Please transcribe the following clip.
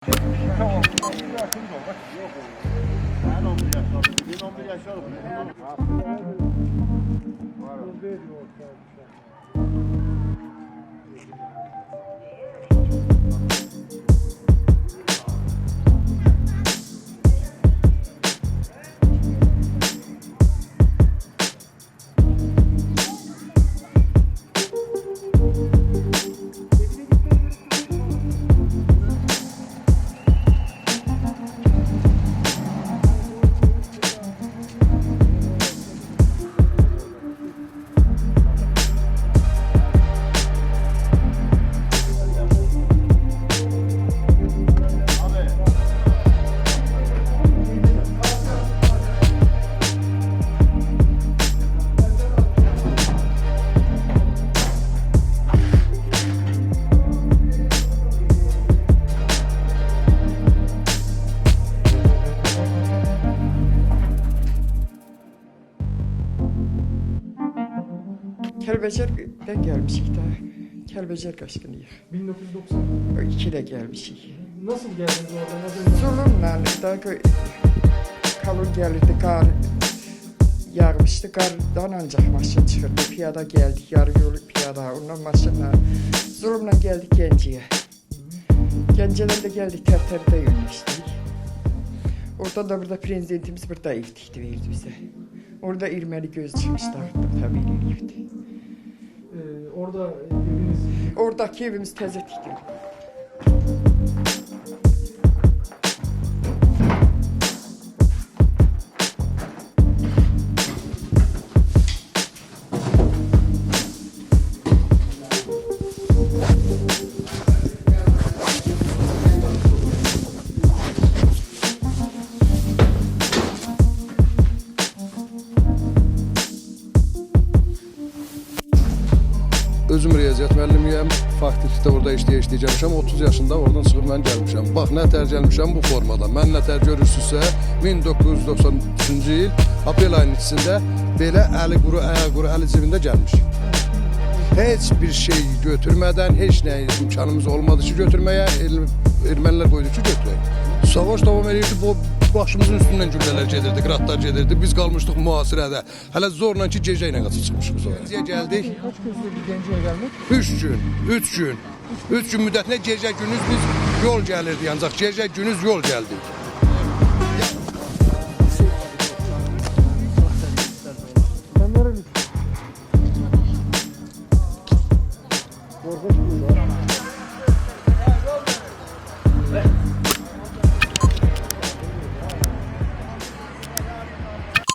Ben 11 yaş oldum. Ben 11 yaş oldum. Kəlbəcərdən gəlmişik də. Kəlbəcər qaçqınıyıq. 1990. O 2-də gəlmişik. Nasıl geldiniz oradan? Nasıl? Zulümlə də kalın gəlirdi, qar yağmışdı. Qardan ancaq maşın çıxırdı. Piyada gəldik, yarı yolu piyada. Ondan maşınla zulümlə gəldik Gəncəyə. Gəncədən də gəldik Tərtərdə yerləşdik. Oradan da burada prezidentimiz burada ev tikdi verdi bizə. Orada erməni göz çıxmış dağıtdı, təmin eləyibdi. Orada eviniz Oradakı evimiz təzə tikildi. Özüm riyaziyyat müəllimiyəm. Faktiki orada işləyə-işləyə gəlmişəm. 30 yaşında oradan çıxıb mən gəlmişəm. Bax, nə tər gəlmişəm bu formada. Mən nə tər görürsünüzsə, 1993-cü il aprel ayının ikisində belə əli quru, ayağı quru, əli cibində gəlmişik. Heç bir şey götürmədən, heç nə imkanımız olmadı ki götürməyə, ermənilər qoydu ki götürək. Savaş davam edirdi, bu başımızın üstündən güllələr gedirdi, qratlar gedirdi. Biz qalmışdıq mühasirədə. Hələ zorla ki gecə ilə qaçıb çıxmışıq biz oraya. Gəncəyə gəldik. Kaç gün sürdü Gence'ye gelmek? 3 gün, 3 gün. 3 gün müddətinə gecə gündüz biz yol gəlirdik ancaq gecə gündüz yol gəldik.